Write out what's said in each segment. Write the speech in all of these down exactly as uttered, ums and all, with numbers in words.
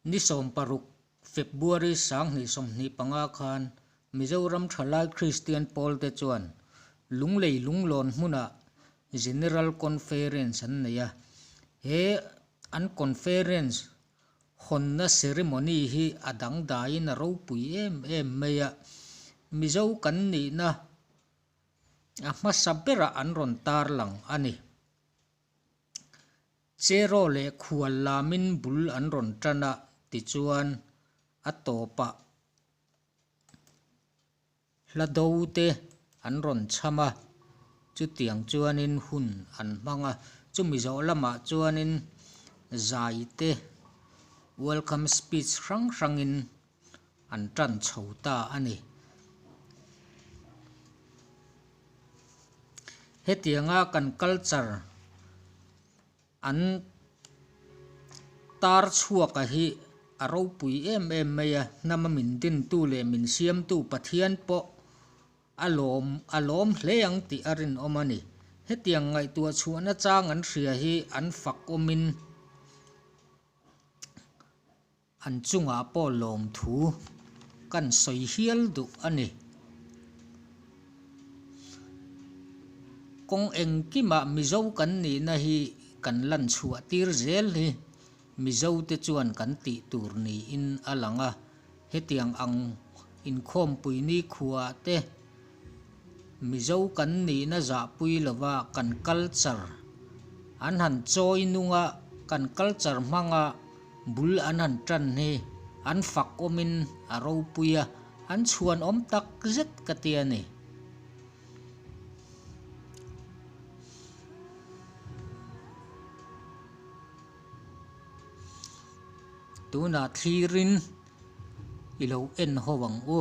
Ni sawm paruk February sanghni sawmhni panga khan Mizoram Thalai Kristian pawlte chuan Lunglei Lunglawn hmuna General Conference an nei a. He an conference hawnna ceremony hi a dangdaiin a ropui em em mai a. Mizo kan nihna a hmasa bera an rawn tarlang a ni. Chero leh khual lamin bul an rawn ṭan a, tichuan a tawpah hla do te an rawn chham a, chutiang chuanin hun an hmang a, chumi zawh lamah chuanin zai te welcome speech hrang hrangin an ṭan chho ta a ni. Hetianga kan culture an tar chhuak a hi a ropui em em mai a, hnama min dintu leh min siamtu Pathian pawh a lawm, a lawm hle ang tih a rinawm a ni. Hetiang ngaihtuah chhuahna chang an hria hi an fak awmin an chungah pawh lawmthu kan sawi hial duh a ni. Kawng engkimah Mizo kan nihna hi kan lan chhuah tir zel hi Mizo te chuan kan tih tur niin a lang a, hetiang ang inkhawmpui nikhua te Mizo kan nihna zahpui lova kan culture an han chawi nunga kan culture hmanga bul an han ṭan hi an fak awmin a ropui a, an chhuanawm tak zet ka ti a ni. Tunah thlirin i lo en ho ang u.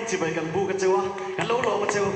Chibai kan buk a cheu a, kan lo lawm a cheu.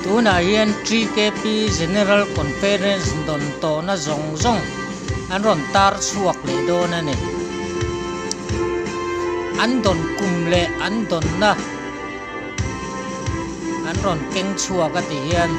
Tunah hian T K P General Conference dawn tawhna zawng zawng an rawn tar chhuak leh dawn a ni. An dawn kum leh an dawnna an rawn keng chhuak a ti hian.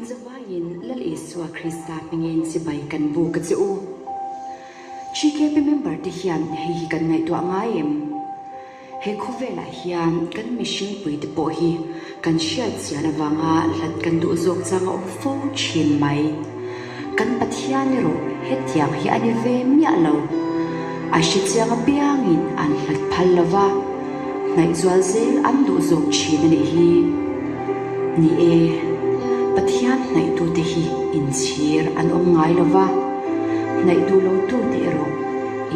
Zavaiin Lal Isua Krista hmingin chibai kan buk a che u. G K P member te hian hei hi kan ngaihtuah ngai em? He khawvelah hian kan mihringpui te pawh hi kan hriat chian avanga hlat kan duh zawk chang a awm fo ṭhin mai. Kan Pathian erawh hetiang hi a ni ve miah lo. A hre chiang apiangin an hlat phal lo va, hnaih zual zel an duh zawk ṭhin a nih hi. Ni e, Pathian hnaihtute hi inchhir an awm ngai lo va, hnaih duh lotute erawh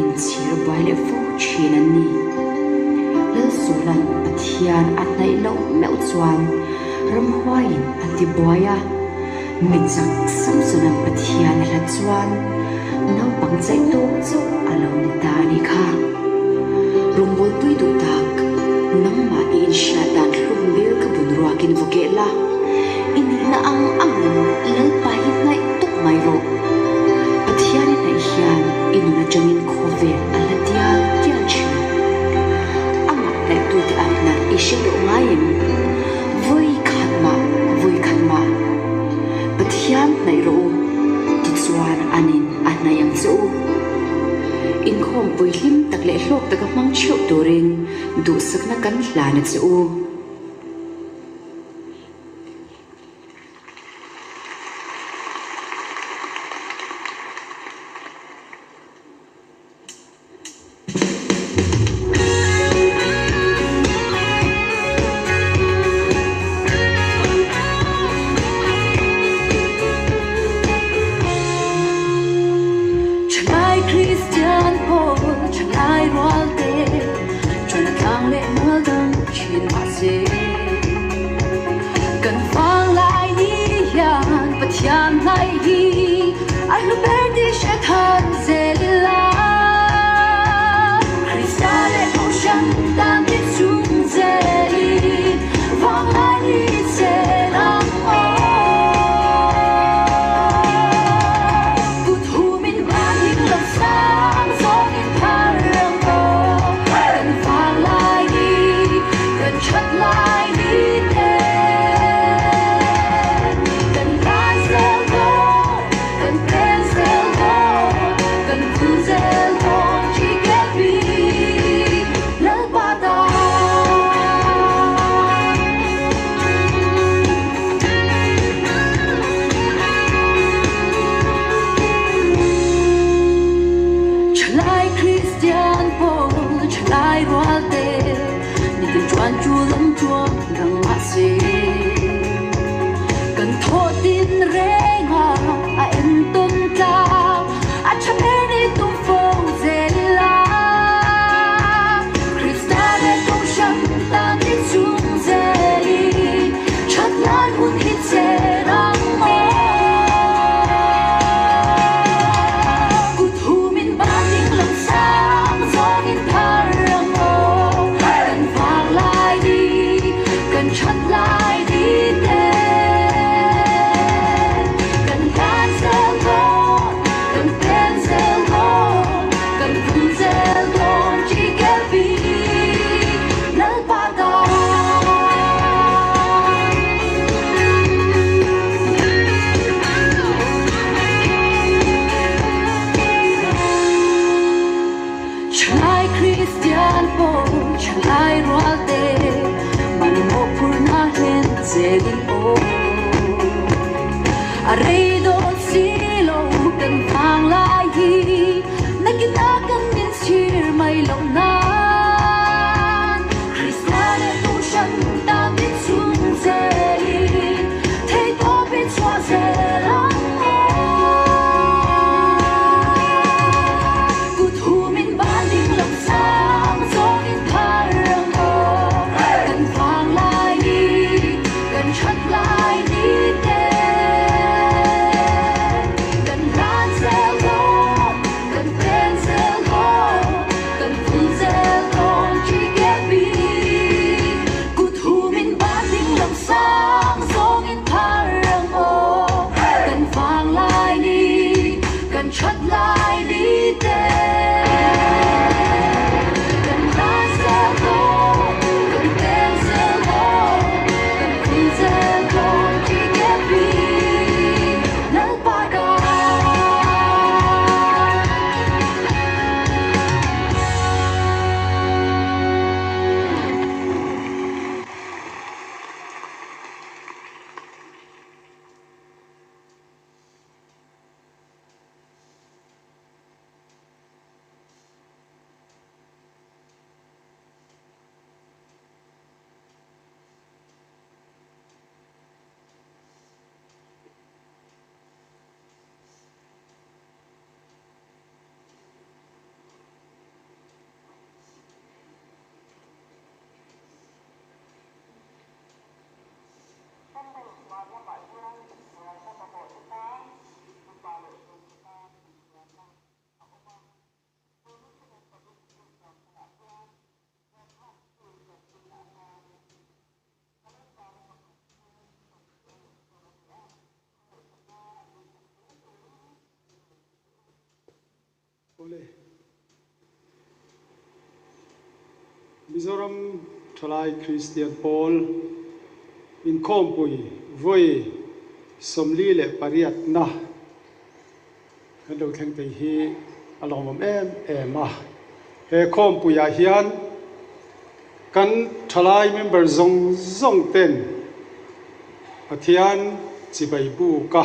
inchhir buai leh fo ṭhin an ni. Lal Saulan Pathian a hnaih loh meuh chuan ramhuaiin a ti buai a, mi chak Samsonan Pathian a hlat chuan naupang chei tawk chauh a lo ni ta a ni kha. Rawngbawl pui duh tak, nangmah i inhriat dan hlum ber ka bun ruakin vaw keh la, i nihna ang angin Lalpa hi hnaih tawk mai rawh. Pathian i hnaih hian i nun aṭangin khawvel a la tial tial ṭhin. Amah hnaihtute a hnaih i hre tawh ngai em? Vawi khat mah, vawi khat mah Pathian hnaih rawh u, tichuan anin a hnaih ang che u. Inkhawm puihlim tak leh hlawk taka hmang theuh turin duhsakna kan hlan a che u. Thalai Kristian pawl, thalai rualte, ṭawngṭai leh mual dang ṭhin mah se. Kan vanglai ni hian Pathian hnaih hi a hlu ber tih hre thar zel ila. Krista leh kohhran tan te chung zelin vanglai ni chen ang aw. Kut humin ban ding lam sang zawngin thar ang aw. Kan vanglai ni, kan ṭhat lai ni te, kan hlan zel dawn, kan pen zel dawn, kan vun zel dawn chi ke pi Lalpa ta. Thalai Kristian pawl, thalai rualte, nitin chuan chu lam chuan dang mah se. Kan thawh tin renga a entawn tlang, a ṭha ber ni tum fo zel ila. Krista leh kohhran tan te chung zelin ṭhat lai hun hi chen ang aw. Kut humin ban ding lam sang zawngin thar ang aw. Kan vanglai ni, kan ṭhat lai ni te, kan hlan zel dawn, kan pen zel dawn, kan vun zel dawn chi ke pi Lalpa ta. Thalai Kristian pawl, thalai rualte, man mawhphurna hlen che ding aw. A rei dawn si lo kan vanglai hi, nakinah kan min chhir mai loh nan, Krista leh kohhran tan te chung zelin thei tawpin chhuah zel ang aw. Kut humin ban ding lam sang zawngin thar ang aw. Kan vanglai ni, kan ṭhat lai ni te, Mizoram Thalai Kristian Pawl inkhawmpui voi sawmli le pariatna kan lo thleng thei hi a lawmum em em a. He khawmpuia hian kan Thalai member zawng zawng ten Pathian chibai buka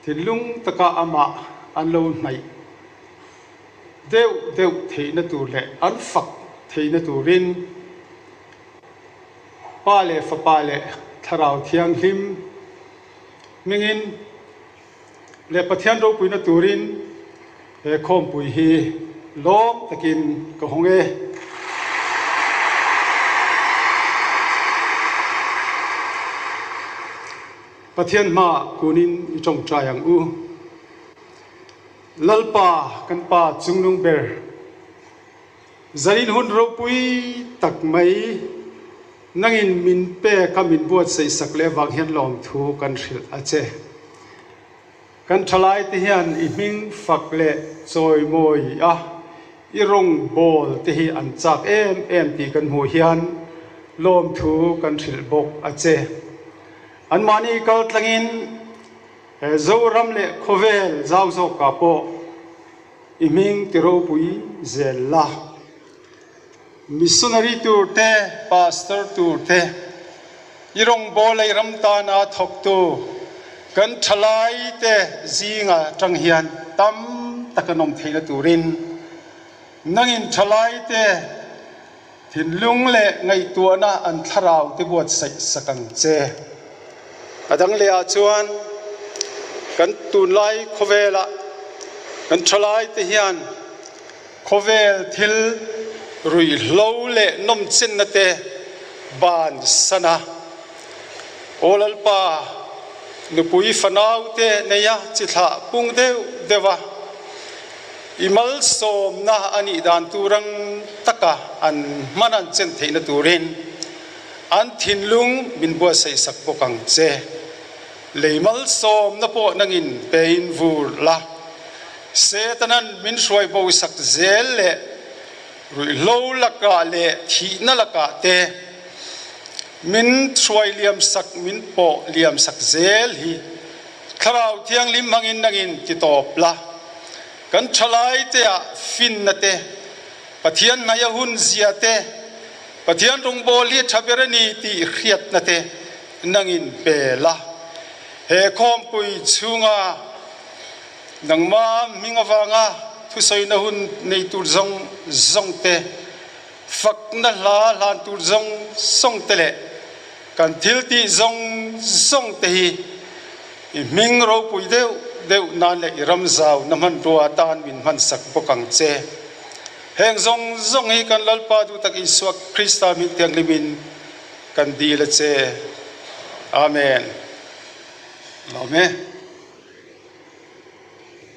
thinlung taka amah an lo hnaih deuh deuh theihna tur leh an fak theihna turin Pa le Fapa le Thlarau Thianghlim hmingin le Pathian ropuina turin he khawmpui hi lawm takin ka hawng e. Pathian hma kunin i ṭawngṭai ang u. Lalpa, kan Pa chungnung ber, zanin hun ropui tak mai nangin min pek a, min buatsaih sak le vang hian lawmthu kan hrilh a che. Kan Thalai te hian i hming fak le chawimawi a, i rawngbawl te hi an chak em em tih kan hmuh hian lawmthu kan hrilh bawk a che. Anmahni kal tlangin, eh, Zoram leh khawvel zau zawka pawh i hming ti ropui zel la. Missionary tur te, pastor tur te, i rawngbawl ei ram tana thawktu kan Thalai te zinga ṭang hian tam tak an awm theihna turin nangin Thalai te thinlung leh ngaihtuahna an thlarau te buatsaih sak ang che. A dang leh ah chuan kan tunlai khawvela kan Thalai te hian khawvel thil ruihhlo leh nawmchenna te ban sana. Aw Lalpa, nupui fanau te neia chi thlah pung deuh deuh a, i malsawmna a nih dan tur ang taka an hman an chen theihna turin an thinlung min buatsaih sak bawk ang che. Lei malsawmna pawh nangin pein vur la. Setanan min hruai bo sak zel leh ruihhlo laka leh thihna laka te min hruai liam sak, min pawh liam sak zel hi Thlarau Thianghlim hmangin nangin ti tawp la. Kan Thalai te ah finna te, Pathian hnaia hun zia te, Pathian rawngbawl hi ṭha ber a ni tih hriatna te nangin pe la. He khawmpui chhunga nangma hming avanga thusawina hun nei tur zawng zawng te, fakna hla hlan tur zawng zawng te leh kan thil tih zawng zawng te hi i hming ropui deuh deuh nan leh i ram zauna hmanrua tan min hman sak bawk ang che. Heng zawng zawng hi kan Lalpa duh tak Isua Krista hming thianghlimin kan dil a che. Amen. Lawm e.